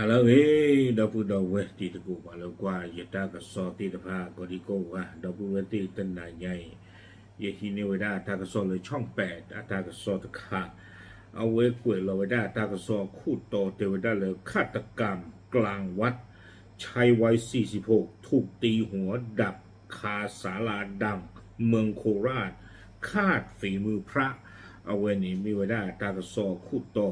ဟါလၢအဂ့ၤ ဒီပုၢ်ဒီဝဲၢ်တံၤသကိး ပှၤလၢကွၢ်ယတၢ်ကစီၣ်သ့ၣ်တဖၣ် ကိးဒံကိးဂၤ ဒီပုၢ်ဝဲၢ်သ့ၣ်တနၤညါအံၤ ယဟံးန့ၢ်ဝဲဒၣ်တၢ်ကစီၣ်လၢ ช่องแปด အတၢ်ကစီၣ်တခါ အဝဲကွဲးလီၤဝဲဒၣ်တၢ်ကစီၣ်အခိၣ်တီတဲဝဲဒၣ်လၢ ฆาตกรรมกลางวัด ใช้วัยสี่สิบหก ถูกตีหัวดับคาศาลาดังเมืองโคราช คาดฝีมือพระ အဝဲန့ၣ်မ့ၢ်ဝဲဒၣ်တၢ်ကစီၣ်အခိၣ်တီ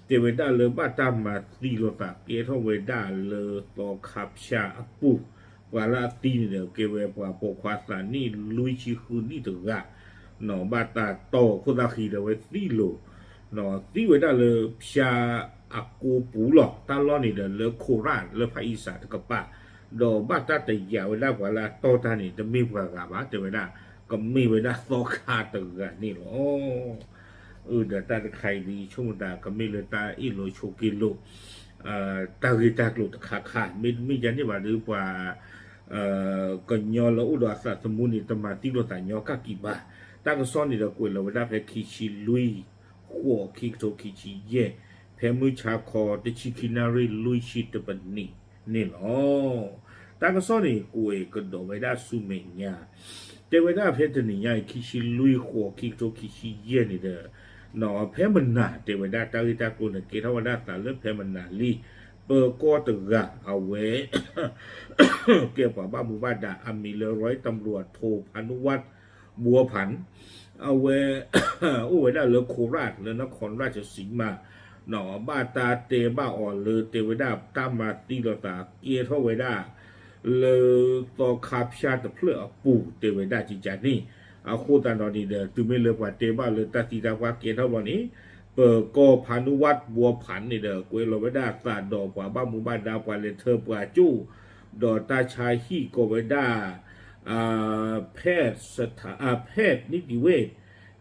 တဲဝဲဒၣ်လၢဘၣ်တၢ်မၤသံလိာ်သးကဲထီၣ်ဝဲဒၣ်လၢသီခါဖၠါအပူၤ ပှၤလၢအသံန့ၣ်ဒီး ကဲဝဲပှၤပိာ်ခွါသးနံၣ်လွံၢ်ဆံဃုနံၣ်တဂၤ ဘၣ်တၢ်တီၢ်ခိၣ်သၣ်ဃံဒီးဝဲသံလိာ် သံဝဲဒၣ်လၢဖၠါအကိပူၤလီၤ. တၢ်လီၢ်န့ၣ်ဒီးလၢခိရၣ်လၢဖၣ်အံစးတကပၤ ဒီးဘၣ်တၢ်တယာ်ဝဲဒၣ်ပှၤလၢအတီၢ်တၢ်န့ၣ် တမ့ၢ်ပှၤဂၤဘၣ် တဲဝဲဒၣ် ကမ့ၢ်ဝဲဒၣ်သီခါတဂၤန့ၣ်လီၤ. အၢ ဒီးတၢ်တခါအံၤဒ်ဆိကမိၣ်သး ကမ့ၢ်လၢတၢ်အ့ၣ်လိာ်ဆိးက့လိာ် တၢ်ဂ့ၢ်တၢ်ကျိၤတခါခါ မ့တမ့ၢ်ဒ်န့ၣ်ဘၣ်ဒီးပှၤ ကညီလၢအိၣ်ဒီးအသးသမူန့ၣ် တမၤသံလိာ်သးညီကၣ်ကံၤဘၣ်. တၢ်ကစီၣ်န့ၣ်ဒီးကွဲးလီၤဝဲဒၣ်ဖဲခံဆံလွံၢ် ဃိး ခံကထိခံဆံယဲၢ် ဖဲမုၢ်ဆါခီတဆံခံနၣ်ရံၣ်လွံၢ်ဆံတပနံးန့ၣ်လီၤ. တၢ်ကစီၣ်န့ၣ် ကွဲးကဒီးဝဲဒၣ်ဆူမဲာ်ညါ တဲဝဲဒၣ်ဖဲတနံၤညါအံၤ ခံဆံလွံၢ် ဃိး ခံကထိခံဆံယဲၢ်န့ၣ်ဒီး ဖဲမနၤတဲဝဲဒၣ်တၢ်ဂ့ၢ်တၢ်ကျိၤန့ၣ် ကဲထီၣ်ဝဲဒၣ်သးလၢဖဲမနၤလံ ပၢၤကီၢ်တဂၤအဝဲ ကဲပှၤဘၣ်မူဘၣ်ဒါ အမံၤလၢ ร้อยตำรวจโท พานุวัฒน์ บัวผัน အဝဲ အိၣ်ဝဲဒၣ်လၢခိရၣ် လၢနခီရၣ်စစံမး ဘၣ်တၢ်တဲဘၣ်အီၤလၢတဲဝဲဒၣ်တၢ်မၤသံလိာ်သးကဲထီၣ်ဝဲဒၣ် လၢသီခါဖၠါတဖျၢၣ်အပူၤတဲဝဲဒၣ်ကကန့ၣ် အဃိသတးဒီးန့ၣ်ဒီး တုၤမ့ၢ်လၢပှၤတဲဘၣ်လၢတၢ်သံတၢ်ပှၢ်ကဲထီၣ်ဘျီန့ၣ် ပၢၤကီၢ် พานุวัฒน์ บัวผัน န့ၣ်ဒီး ကွဲးလီၤဝဲဒၣ်သးဒီးပှၤဘၣ်မူဘၣ်ဒါ ပှၤလဲၤထၢပှၤကၠိၣ် ဒီးတၢ်ဆါဟံၣ်ကိးဝဲဒၣ် แพทย์สถา อ่า แพทย์นิติเวช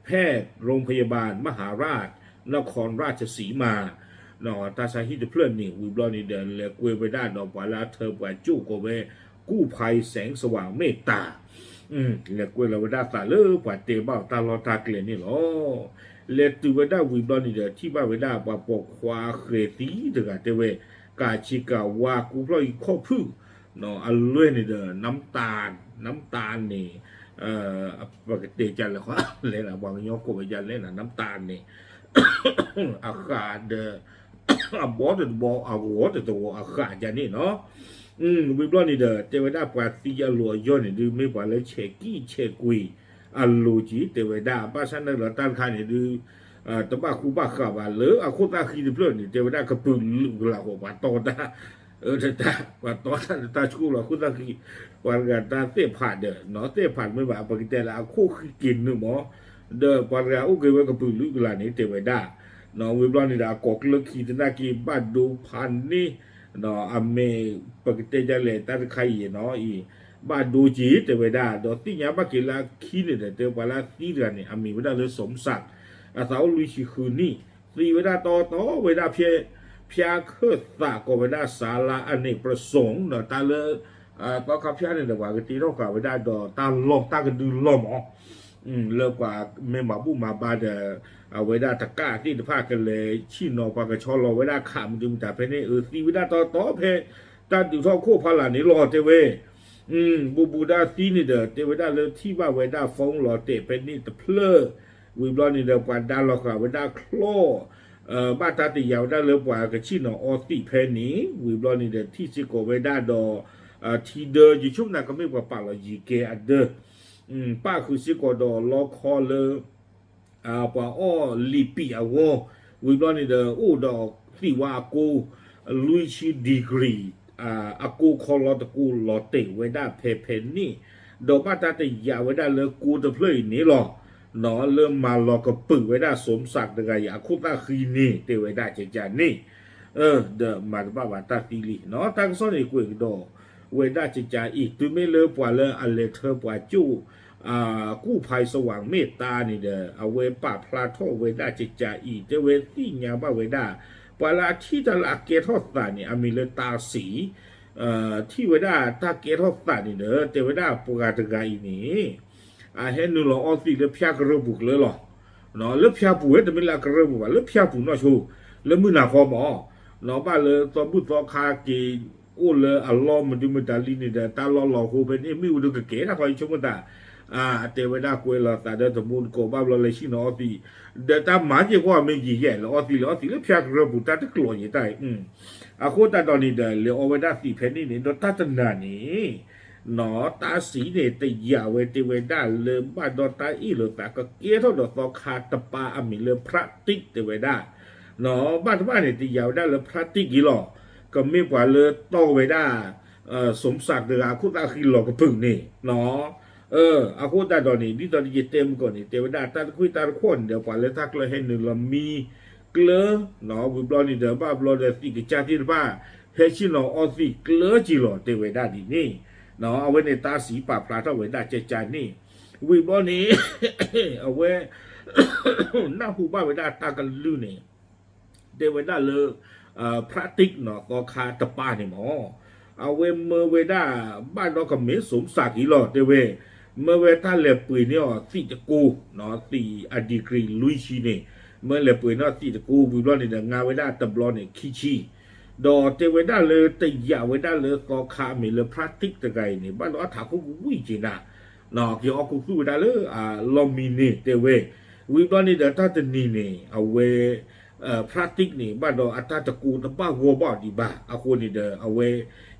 แพทย์โรงพยาบาลมหาราชนครราชสีมา တၢ်ဆါဟံၣ်တဖျၢၣ်န့ၣ် ဝံၤဘျီန့ၣ်ဒီး လဲၤကွဲဝဲဒၣ်ဒီးပှၤလၢအထၢပှၤကၠိၣ်ကိးဝဲ กู้ภัยแสงสว่างเมตตา လဲၤကွဲလီၤဝဲဒၣ်သးလၢပှၤတဲဘၣ်အီၤတၢ်လီၢ်တၢ်ကျဲန့ၣ်လီၤ. လဲၤတုၤဝဲဒၣ်ဝံၤဘျီန့ၣ်ဒီး ထံၣ်ဘၣ်ဝဲဒၣ်ပှၤပိာ်ခွါဃဲၤသံတဂၤတဲဝဲ ကးဆ့ကၤဝါကူဖျီၣ်အံၤခီၣ်ဖုၣ် အလွဲၢ်န့ၣ်ဒီး น้ำตาล น้ำตาล န့ၣ် ပကတဲကလဲၣ် လဲၣ်နၤ ပှၤကညီကိးဝဲဒ်လဲၣ်နၤ น้ำตาล န့ၣ် အဃးဒီး အဘီတတဘီ အဂီၤတတဂီၤ အဃးကန့ၣ်နီၤ ဝံၤဘျီန့ၣ်ဒီး တဲဝဲဒၣ်ပှၤသံအလိၤအယီၢ်န့ၣ်ဒုး မ့ၢ်ပှၤလၢဆဲးကံၣ်ဆဲးကွံာ်အလိၤက့ၤ တဲဝဲဒၣ် ဘၣ်ဆၣ်န့ၣ်လီၤတၢ်တခါန့ၣ်ဒုး တဘၣ်ဃူဘၣ်ဃးဘၣ်လၢအခိၣ်သၣ်ဃံတဖျၢၣ်န့ၣ် တဲဝဲဒၣ်ကပုာ်လုးကလာ်ဃီ ပှၤတီတၢ် တၢ် ပှၤတီတၢ်တၢ်ဆှိၣ်လီၤခိၣ်သၣ်ဃံ ပှၤတဂၤတၢ်သ့ၣ်ဖးဒီး နီၤသ့ၣ်ဖးမ့ၢ်ဘၣ် ပကတဲလၢအခိၣ်ဃံက့ၤနုာ်မး ဒီးပှၤတဂၤအိၣ်က့ၤဝဲကပုာ်လုးကလာ်န့ၣ် တဲဝဲဒၣ် ဝံၤဘျီန့ၣ်ဒီး အကိးကျၢၢ်ခံသနာ်က့ ဘၣ်ဒိဖးန့ၣ် အမ့ၢ်ပကတဲဒ်လဲၣ် တၢ်တခါအံၤနီၤအံၤ ဘၣ်ဒိက့ၤ တဲဝဲဒၣ် ဒီးသ့ၣ်ညါဘၣ်က့ၤလၢအခံန့ၣ်ဒီး တဲပှၤလၢအသံတဂၤန့ၣ် အမံၤဝဲဒၣ်လၢ สมศักดิ์ အသးအိၣ်လွံၢ်ဆံဃုနံၣ် သံဝဲဒၣ်တီတီဝဲဒၣ်ဖဲ ဖၠါခၢၣ်သးကိးဝဲဒၣ် ศาลาอเนกประสงค์ ဒီးတၢ်လၢ သီခါဖၠါန့ၣ်ဒီး ပှၤကတ့ထီၣ်ဃာ်ဝဲဒၣ်ဒီးတၢ်လီၢ်တၢ်ကဒုလီၢ်မး လၢပှၤမ့ၢ်မၤဘူၣ်မၤဘါဒီး အဝဲဒၣ်တကၣ်သ့ၣ်တဖၣ်ကလဲၤဆ့ၣ်နီၤ ပှၤကဆီလီၤဝဲဒၣ်ခးမုၢ်ဒုမုၢ်တၢ်ဖဲန့ၣ် အသံဝဲဒၣ်တီတီဖဲ တၢ်ဒုးထီၣ်ခိၣ်ဖီလာ်န့ၣ်လီၤ တဲဝဲ ဘူးဘူးဒါသံန့ၣ်ဒီး တဲဝဲဒၣ်လၢထံၣ်ဘၣ်ဝဲဒၣ် phone လီၤတဲာ်ဖဲန့ၣ်တဖျၢၣ် ဝံၤဘျီန့ၣ်ဒီး ပှၤဒါလီၤဃာ်ဝဲဒၣ်ချီၣ် ဘၣ်တၢ်တယာ်ဝဲဒၣ်လၢပှၤကဆ့ၣ်နီၤအီသံးဖဲန့ၣ် ဝံၤဘျီန့ၣ်ဒီး ထံၣ်စ့ၢ်ကီးဝဲဒၣ်ဒီး ထံဒၢ ယဆိကမိၣ်သးကမ့ၢ်ပှၤပာ်လီၤယံၤကဲအဒၢ ပၣ်ဃုာ်စ့ၢ်ကီးဒီးလီခီလၢ ပှၤအီၣ်လံာ်ပံာ်အဂီၢ် ဝံၤဘျီန့ၣ်ဒီး အိၣ်ဒီးသံးဝါအကိ လွံၢ်ဆံ degree အကိခီလီတကိလီၤတဲာ်ဝဲဒၣ်ဖဲဖဲန့ၣ် ဒီးဘၣ်တၢ်တယာ်ဝဲဒၣ်လၢကိတဖျၢၣ်အံၤန့ၣ်လီၤ. လၢမၤလီၤကပုာ်ဝဲဒၣ် สมศักดิ์ တဂၤအံၤ အခိၣ်သၣ်ဃံန့ၣ် တဲဝဲဒၣ်ကကန့ၣ် ဒီးမၤတဘၣ်ဘၣ်တၢ်သံလံ. တၢ်ကစီၣ်န့ၣ်ကွဲးကဒီးဝဲဒၣ်ကကအံၤ တုၤမ့ၢ်လၢပှၤလၢအလဲၤထၢပှၤကၠိၣ် กู้ภัยสว่างเมตตา န့ၣ်ဒီး အဝဲပာ်ဖျါထီၣ်ဝဲဒၣ်ကကအံၤ တဲဝဲသ့ၣ်ညါဘၣ်ဝဲဒၣ် ပှၤလၢအထံၣ်တၢ်လၢအကဲထီၣ်သးန့ၣ် အမံၤလၢတၢ်စံး ထံၣ်ဝဲဒၣ်တၢ်ကဲထီၣ်သးန့ၣ်ဒီး တဲဝဲဒၣ်ပှၤတဂၤအံၤန့ၣ် အဟဲနုာ်လီၤအီသံးလၢဖၠါကရၢၢ်ပူၤကျၢၤလီၤ. လၢဖၠါပူၤဝဲ တမ့ၢ်လၢအကရၢၢ်ပူၤဘၣ် လၢဖၠါပူၤနီၢ်ဆိ လၢမုၢ်နၤဃီမး နီၢ်ဘၣ်လၢသီဘူၣ်သီခါက့ၤအိၣ်လၢအလီၢ်မဒုမတၤလံန့ၣ်ဒီး တၢ်လီၢ်လီၤဟိဖဲန့ၣ် မ့ၣ်အူဒုးကကဲထီၣ်ဃီ ယဆိကမိၣ်သး, အတဲဝဲဒၣ်ကွဲးလီၤသးဒီးတမူတကိး ဘၣ်ဘျီလဲၤဆံၣ်နီၤအီသံး, ဒီးတၢ်မၤယဲၢ်ကွၢ်မ့ၢ်ယံာ်ယဲၢ် လဲၤအီသံး လဲၤအီသံးလၢဖၠါကရၢၢ်ပူၤ တၢ်တကျိးယဲၢ်တၢ်အံၤ, အဃိသတးဒီးန့ၣ်ဒီး လဲၤအီဝဲဒၣ်သံးဖဲန့ၣ်န့ၣ် ဒီးတၢ်တနၤန့ၣ် နီၢ်တၢ်စံးန့ၣ် တယာ်ဝဲတဲဝဲဒၣ်လၢဘၣ်ဒီးတၢ်အ့ၣ်လိာ်သးကကဲထီၣ်ဒီးသီခါတပၤအမံၤလၢ ဖရးတံၣ် တဲဝဲဒၣ်, နီၢ်ဘၣ်တဘၣ်န့ၣ် တယာ်ဝဲဒၣ်လၢဖရးတံၣ်က့ၤလီၤ, ကမ့ၢ်ပှၤလၢတီဝဲဒၣ် စူံစးတဂၤအခိၣ်သၣ်ဃံလီၤကပုာ်န့ၣ်, နီၢ် အဃိသတးဒီးန့ၣ် ဒ်သိးယတဲမုၢ်ကီၢ်န့ၣ် တဲဝဲဒၣ် တၢ်တခွံၣ်တၢ်တခီၣ်န့ၣ်ဒီး ပှၤလၢတၢ်ကျၢၢ်ဟဲနုာ်လီၤမံကျၢၤ, နီၢ် ဝံၤဘျီန့ၣ်ဒီး ဘၣ်ဘျီဒီးသံးကစၢ်သ့ၣ်တဖၣ် ဟဲဆ့ၣ်နီၤအီသံးကျၢၤက့ၤလီၤ တဲဝဲဒၣ်ဒ်န့ၣ်, နီၢ် အဝဲန့ၣ်တၢ်စံးပာ်ဖျါထီၣ်ဝဲဒၣ်ကကန့ၣ်, ဝံၤဘျီန့ၣ် အဝဲ နၢ်ဟူဘၣ်ဝဲဒၣ်တၢ်ကလုၢ်န့ၣ် တဲဝဲဒၣ်လၢ ဖရးတံၣ် နီၢ် သီခါတပၤန့ၣ်မ့ၢ် အဝဲမၢဝဲဒၣ် ဘၣ်ဒီးကမ့ၢ်စူံစးက့ၤလီၤ တဲဝဲ, မၢဝဲတၢ်လဲၤပှ့ၤန့ၢ်အီၤသံးတကိ, နီၢ် သံးအ degree လွံၢ်ဆံန့ၣ်, မၢလဲၤပှ့ၤန့ၢ်အီၤသံးတကိ ဝံၤဘျီန့ၣ်ဒီး ငါဝဲဒၣ်တဘျီန့ၣ် ခံဆံ, ဒီးတဲဝဲဒၣ်လၢတယာ်ဝဲဒၣ်လၢသီခါအမံၤလၢ ဖရးတံၣ်တဂၤအံၤန့ၣ် ဘၣ်ဒီးအထးခိၣ်ကဝံၣ်က့ၤနၤ နီၢ် က့ၤအီၣ်ကူသူၣ်ဝဲဒၣ်လၢအလီၢ်မံန့ၣ် တဲဝဲ, ဝံၤဘျီန့ၣ်ဒီးတၢ်တနံၤန့ၣ် အဝဲ ဖရးတံၣ်န့ၣ် ဘၣ်ဒီးအတၢ်တကိတဘၣ်ဂီၢ်ဘၣ်အီၤဒံးဘၣ် အဃိန့ၣ်ဒီး အဝဲ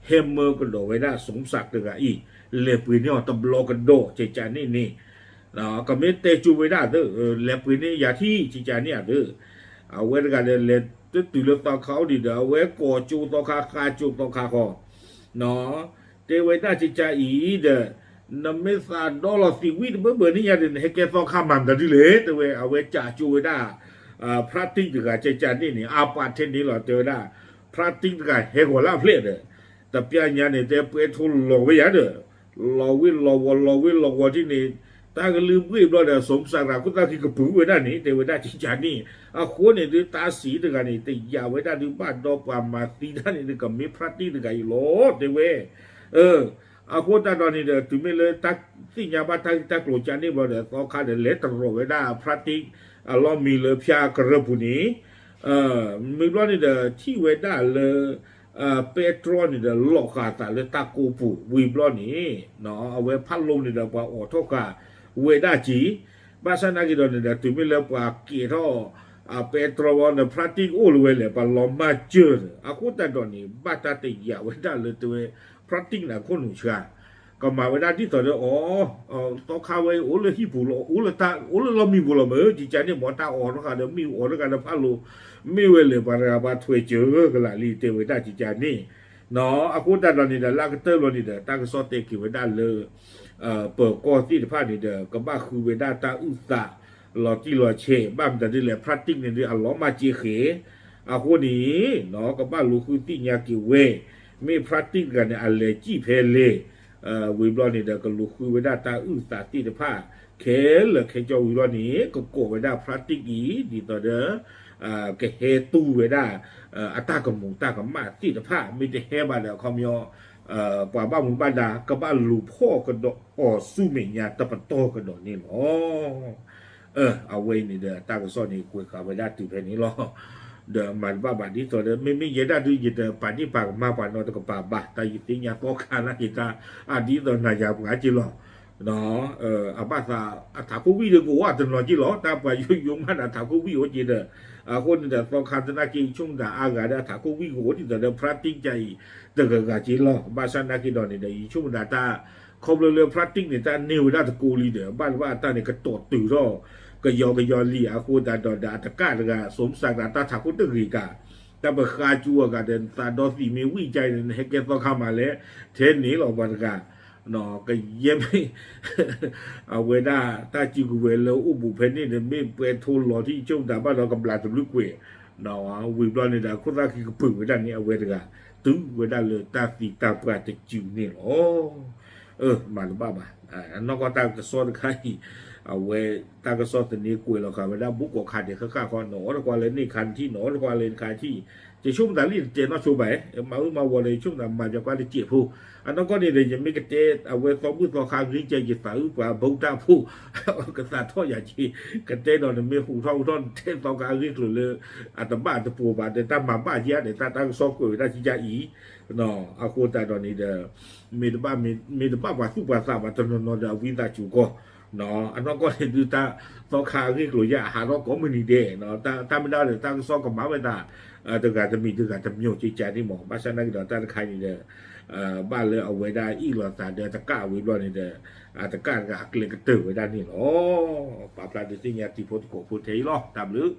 ဟဲမၢကဒီးဝဲဒၣ်စူံစးတဂၤအံၤ လဲၤပှ့ၤန့ၢ်အီၤတဘျီကဒီး ကကန့ၣ်န့ၣ် ကမ့ၢ်တဲကၠိဝဲဒၣ်သ့ လဲၤပှ့ၤန့ၢ်ယၤထံၣ် ကကန့ၣ်အသ့, အဝဲတဂၤဒီးလဲၤတတုၤလၢသီခါအိၣ်ဒံးဒီး အဝဲကိးကၠိသီခါ ဃါကၠိသီခါဃီ နီၢ် တဲဝဲဒၣ်ကကအံၤဒီး နမ့ၢ်သးဒီလီၤသံးဝံၣ်တဘၢဘၢန့ၣ်ညါဒီး နဟဲကဲသီခါမၤမတၤဒ်လဲၣ် တဲဝဲ အဝဲကၠိဝဲဒၣ် ဖရးတံၣ်တဂၤ ကကန့ၣ်န့ၣ် အပာ်ထဲန့ၣ်လီၤ တဲဝဲဒၣ် ဖရးတံၣ်တဂၤဟဲဂီၤလၢအဖျဲၣ်ဒီး တပျၢ်ညါန့ၣ် တဲပှဲၤထိလီၤဝဲယၤဒီး လီၤဝ့ၢ်လီၤဝီၤ လီၤဝ့ၢ်လီၤဝီၤထံၣ်န့ၣ် တၢ်ကလုၢ်ဘှ့ၣ်ဘျီဒီး စူံစးတဂၤခိၣ်သၣ်ဃံကပုာ်ဝဲဒၣ်န့ၣ် တဲဝဲဒၣ်ကကန့ၣ်, အဃိန့ၣ်ဒုးတၢ်စံးတဂၤန့ၣ် တယာ်ဝဲဒၣ်ဒုးဘၣ်ဒီးပှၤမၤသံတၢ်န့ၣ်ဒုး ကမ့ၢ်ဖရးတံၣ်တဂၤအံၤလီၤ တဲဝဲ အဃိသတးဒီးန့ၣ်ဒီး တုၤမ့ၢ်လၢတၢ်သ့ၣ်ညါဘၣ်တၢ်ဂ့ၢ်တၢ်ကျိၤကန့ၣ်ဘျီဒီး သီခါဒီးလဲၤတရီၤဝဲဒၣ်ဖရးတံၣ် အလီၢ်မံလၢဖၠါကရၢၢ်ပူၤန့ၣ်, မ့ၢ်ဘျီန့ၣ်ဒီး ထံၣ်ဝဲဒၣ်လၢ ပဲတြီန့ၣ်ဒီး လီၤဃာ်သးလၢတၢ်ကိးပူၤ ဝံၤဘျီန့ၣ် အဝဲဖးလိန့ၣ်ဒီး ပှၤအိးထီၣ်ဃာ်ဝဲဒၣ်က့ၤ, ဘၣ်ဆၣ်နာ်က့ၤဒီးန့ၣ်ဒီး တုၤမ့ၢ်လၢပှၤကဲထီၣ် ပဲတြီဝံၤန့ၣ် ဖရးတံၣ်ကအိၣ်လၢၤဝဲလဲၣ် ပှၤလီၤမၢ်စၢၤဒီး အဃိသတးဒီးန့ၣ် ဘၣ်တၢ်တယာ်ဝဲဒၣ်လၢတဲဝဲ ဖရးတံၣ်န့ၣ်ခိၣ်နူာ်ဆှါ ကမၤဝဲဒၣ်ဒ်သိးဒီးအီၤ, သီခါဝဲအိၣ်လၢဟံၣ်ပူၤလီၤ အိၣ်လၢတၢ် အိၣ်လၢလီၢ်မံပူၤလီၤမ့ၢ် ကကန့ၣ်မ့ၢ်တၢ်အိးထီၣ်ဃာ်ဒီးမ့ၣ်အူအီၤတဂၤဒီးဖးလိ မ့ၢ်ဝဲလဲၣ်ပှၤတဂၤပှၤထွဲးစၢၤကလာ်လံ တဲဝဲဒၣ်ကကန့ၣ်, နီၢ် အဃိသတးဒီးန့ၣ်ဒီး လၢကတၢၢ်ဘျီန့ၣ်ဒီး တၢ်ကစီၣ်တဲက့ၤဝဲဒၣ်လၢ ပၢၤကီၢ်သ့ၣ်တဖၣ်န့ၣ်ဒီး ကဘၣ်ဃုဝဲဒၣ်တၢ်အုၣ်သး လီၤတံၢ်လီၤဆဲး ဘၣ်မတၤဒ်လဲၣ် ဖရးတံၣ်န့ၣ်ဒုးအလီၤမၢ်စ့ဃဲၤ, အဃိန့ၣ် နီၢ် ကဘၣ်လူၤဃုသ့ၣ်ညါက့ၤဝဲ မ့ၢ်ဖရးတံၣ်တဂၤန့ၣ် အလဲၤစံၣ်ဖဲလဲၣ်, ဝံၤဘျီန့ၣ်ဒီး ကလူၤဃုဝဲဒၣ်တၢ်အုၣ်သးသ့ၣ်တဖၣ် ခဲလၢာ်ခဲဆ့ဝံၤဘျီန့ၣ် ကကိးဝဲဒၣ်ဖရးတံၣ်အံၤ ဒ်သိးဒီး ကဟဲတူၢ်ဝဲဒၣ် အတၢ်ကမူၤတၢ်ကမၣ်သ့ၣ်တဖၣ် မ့ၢ်တဟဲဘၣ်ဒီးအခီပညီ ပှၤဘၣ်မူဘၣ်ဒါ ကဘၣ်လူၤဖီၣ်ကဒီးအီၤဆူမဲာ်ညါတပတီၢ်ကဒီးန့ၣ်လီၤ. အဝဲအံၤန့ၣ်ဒီး တၢ်ကစီၣ်န့ၣ် ကွဲးဃာ်ဝဲဒၣ်တုၤဖဲန့ၣ်လီၤ. ဒီးမၤတဘၣ်ဘၣ်ဒ်သိးဒီး မ့မ့ၢ်ယဲဒၣ်ဒုး ယတပာ်ဒ့ၣ်ပာ်ကမၣ်ပှၤနီတကပၤဘၣ် တၢ်ယသ့ၣ်ညါသီခါနာ်က့ၤတၢ် အဒ်သိးနၤယၤပှၤက့ၤလီၤ. အဘၣ်သး အထးခိၣ်ဝံၣ်ဒီးကအိၣ်အတနီၤက့ၤလီၤ တၢ်ပှၤယိယိမးဒီးအထးခိၣ်ဝံၣ်အိၣ်က့ၤဒီး အဃိန့ၣ်ဒီး သီခါသနာ်က့ယဆိကမိၣ်ဒၣ်အါဂၤဒီးအထးခိၣ်ဝံၣ်ကအိၣ်ဒ်သိးဒီး ဖရးတံၣ်ကါအံၤ တဂၤဂၤက့ၤလီၤ. ဘၣ်ဆၣ်နာ်က့ၤဒီးန့ၣ်ဒီး ယဆိကမိၣ်ဒၣ်တၢ် ခီဖျိလၢဖရးတံၣ်န့ၣ် တၢ်န့ၢ်ဝဲဒၣ်တကိးလံဒီး ဘၣ်တဘၣ်အတၢ်န့ၣ် ကတီၤတုၤထီၣ် ကယီကယီလံ အဃိသတးဒီးဒီး အတကးတဂၤ စူံစးတဂၤ တၢ်ထးခိၣ်တဂ့ၤကး တၢ်ပဃါကၠူအဂၤဒီး နသးဒီသံးမ့ၢ်ဝံၣ်ကါအံၤန့ၣ် နဟဲကဲသီခါမးလဲၣ် ထဲန့ၣ်လီၤပှၤတဂၤ ကယဲၢ်မ့ၢ် အဝဲဒၣ်တၢ်စုကဝဲၤလၢအိၣ်ဘူးဖဲန့ၣ်န့ၣ် မ့ၢ်ပှဲၤထိလီၤထံဆိကတၢ်ဘၣ်ဒီးကဘျးတဘျုးကွဲး ဝံၤဘျီန့ၣ်ဒီး အခိၣ်သၣ်ခံကပုာ်ဝဲဒၣ်န့ၣ် အဝဲတဂၤ တုၤဝဲဒၣ်လၢတၢ်သံတၢ်ပှၢ်တစုန့ၣ်လီၤ. မၤတဘၣ်ဘၣ် နီၢ်ကီၢ်တၢ်ကစီၣ်တခါအံၤ အဝဲတၢ်ကစီၣ်သန့ကွဲးလီၤဃာ်ဝဲဒၣ် ဘူးကီၢ်ခါဒဲးဃၣ်ဃၣ်ဃီ နအီၣ်တကွၢ်လၢန့ၣ်ခါနထံၣ် နအီၣ်တကွၢ်လၢန့ၣ်ခါထံၣ် ယဆိကမိၣ်သးလံတတဲာ်နီၢ်ဆိဘၣ်, မၤအူမၤဝီၤဒီး ယဆိကမိၣ်သးမၤပျီကွၢ်တစဲးဖိ, အနီၢ်ကီၢ်န့ၣ်ဒီး ယမ့ၢ်ကတဲအဝဲသီဘူၣ်သီခါအဂ့ၢ်ကဲ ယသးအုၣ်ပှၤ ဗုဒ္ဓ ဖိ, ကသးထီၣ်ယၤက့ၤ, ကတဲဒီးနမ့ၢ်ဟူးထီၣ်ဟူးထီၣ် နတဲသီခါအဂ့ၢ်ကျိၤလၢ အတဘၣ်တပိၤဘၣ်ဒီး တၢ်မၤဘၣ်ယဲဒီး တၢ်တၢ်ကစီၣ်ကွဲးဝဲဒၣ်ကယါအံၤ, အဃိသတးဒီးန့ၣ်ဒီး မ့ၢ်တဘၣ် မ့ၢ်တဘၣ်ပှၤသူၣ်ပှၤသးဘၣ်တနီၤနီၤဒီး အဝံသးစူၤကီး, အနီၢ်ကီၢ်န့ၣ်ဒုးတၢ်သီခါအဂ့ၢ်ကျိၤယဲ အဟးထီၣ်ကိးမုၢ်နံၤဒဲး, တၢ်မ့ၢ်ဒၣ်ဒီး တၢ်ကစီၣ်ကမၤဝဲသး တဂၤတမံၤတဂၤတမံၤကကန့ၣ်မး, ဘၣ်ဆၣ်နာ်က့ဒီးတၢ်တခါန့ၣ်ဒီး ဘၣ်လၢအဝဲဒၣ်အ့ၣ်လိာ်သးဒီးတကးဝံၤဘျီန့ၣ်ဒီး အတကးတဂၤအကျဲကတၢၢ်ဝဲဒၣ်န့ၣ်လီၤ. ပာ်ဖျါဒုးသ့ၣ်ညါတံၤဖိသကိးဖိထဲအံၤလီၤ. တၢ်ဘျုး